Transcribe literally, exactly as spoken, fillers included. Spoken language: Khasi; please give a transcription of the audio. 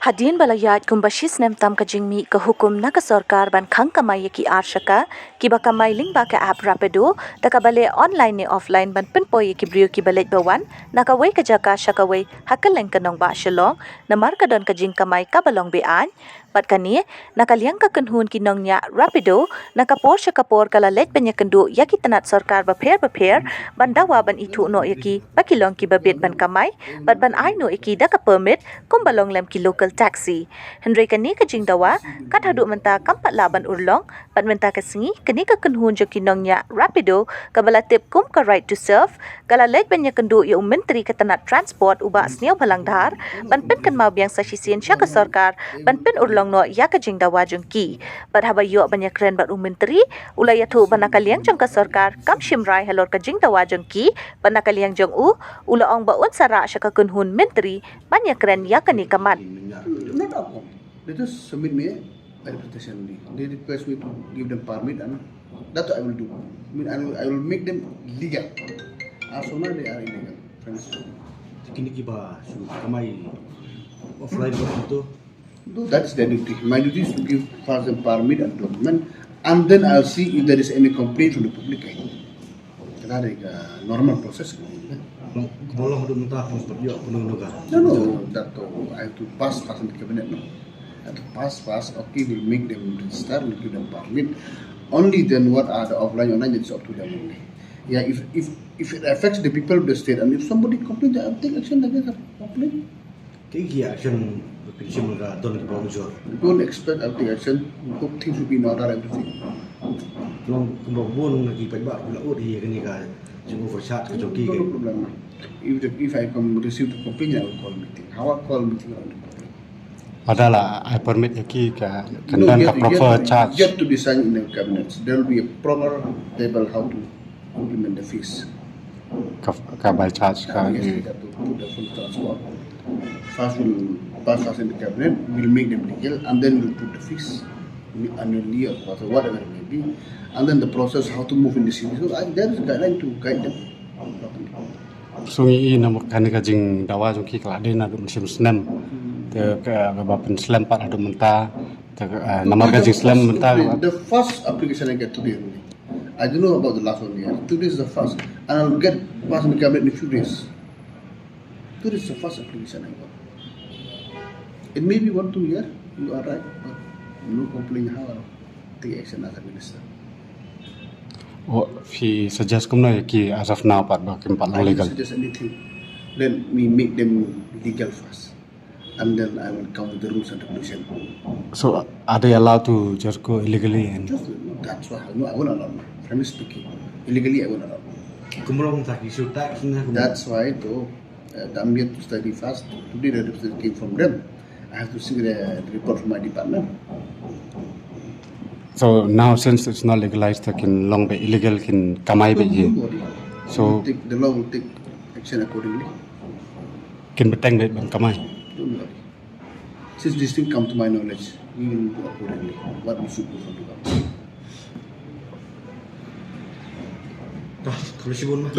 Hadien ba la ïaid kumba shi snem tam ka jingmih ka hukum na ka sorkar ban khang kamai ïa ki ar shaka kiba kamai lyngba ka app Rapido, da kaba leh online ne offline ban pynpoi ïa ki briew kiba leit ba wan na kawei ka jaka sha kawei ha kylleng ka nongbah Shillong, namar ka don ka jingkamai kaba long be-aiñ. Bad kane, na ka liang ka kynhun ki nongñiah Rapido, na ka por sha ka por ka la leit ban ïakynduh ïa ki tnat sorkar bapher bapher ban dawa ban ithuh noh ïa ki ba ki long kiba bit ban kamai, bad ban ai noh ïa ki da ka permit kumba long lem ki local taxi. Hynrei kane ka jingdawa kat haduh mynta kam pat lah ban urlong, bad mynta ka sngi kane ka kynhun jong ki nongñiah Rapido kaba la tip kum ka Right to Serve ka la leit ban ïakynduh ïa u Myntri ka tnat Transport, u Bah Sniawbhalang Dhar, ban pynkynmaw biang sa shisien sha ka sorkar ban pynurlong noh ïa ka jingdawa jong ki. Bad haba ïoh ban ïakren bad u Myntri, u la ïathuh ba na ka liang jong ka sorkar kam shim rai halor ka jingdawa jong ki, bad na ka liang jong u, u la ong ba un sa rah sha ka kynhun Myntri ban ïakren ïa kane ka mat. Not a problem. They just submit me a representation only. They request me to give them permit, and that I will do. I mean, I will, I will make them legal. As of now, they are illegal. Friends. Kini kiba shu kamai offline ba tu. No, that's their duty. My duty is to give first the permit and document, and then I'll see if there is any complaint from the public. Kata dei ka normal process. Kumba long haduh mynta pun pat ïoh pun nong ka. No, no, that uh, I have to pass first in the cabinet, no? I have to pass first, okay, we'll make them register, we'll give them permit. Only then what are the offline, online, it's up to them only. Yeah, if if if it affects the people of the state, and if somebody complains, I'll take action against that complaint. Ki ki action pynshim ka don ki bawjor. Don't expect I'll take action. Hope things will be in order, everything. Long kumba bun na ki paidbah ki la ud hi kani ka jing overcharge ka jong ki. No problem. If the, if I come receive the complaint, I will call meeting. How I call meeting on the complaint? Padahal I permit ïa ki ka kan don ka proper charge. Yet to be signed in the cabinet. There will be a proper table how to implement the fees. Ka ka by charge ka. Yes, we have to put the full transport. First we'll pass first in the cabinet, we'll make them legal, and then we'll put the fees annually or quarter, whatever it may be. And then the process how to move in the city. So I, there is a guideline to guide them properly. So ngi i na kane ka jingdawa jong ki ka la dei naduh mynshem snem. Te ka ba pynslem pat haduh mynta. Te namar ka jingslem mynta. The first application I get today only. I don't know about the last one yet. Today is the first. And I'll get pass in the cabinet in a few days. Today is the first application I got. It may be one, two years, you are right, but no complaint how I'll take action as a minister. Phi suggest kumno ïa ki as of now pat ba kim pat long legal. Suggest anything. Let me make them legal first. And then I will come with the rules and regulation. So are they allowed to just go illegally and? Just, that's why no, I won't allow. Frankly speaking, illegally I won't allow. Kumrong tak issue tax na. That's why though uh, I'm yet to study first. Today the representative came from them. I have to see the, the report from my department. So now since it's not legalized, kin long be illegal, kin kamai be ye. So the law will take action accordingly. Kin bteng be ban kamai. Don't worry. Since this thing come to my knowledge, we will do accordingly. What we should do for the government. Dah, kalau si bun mah.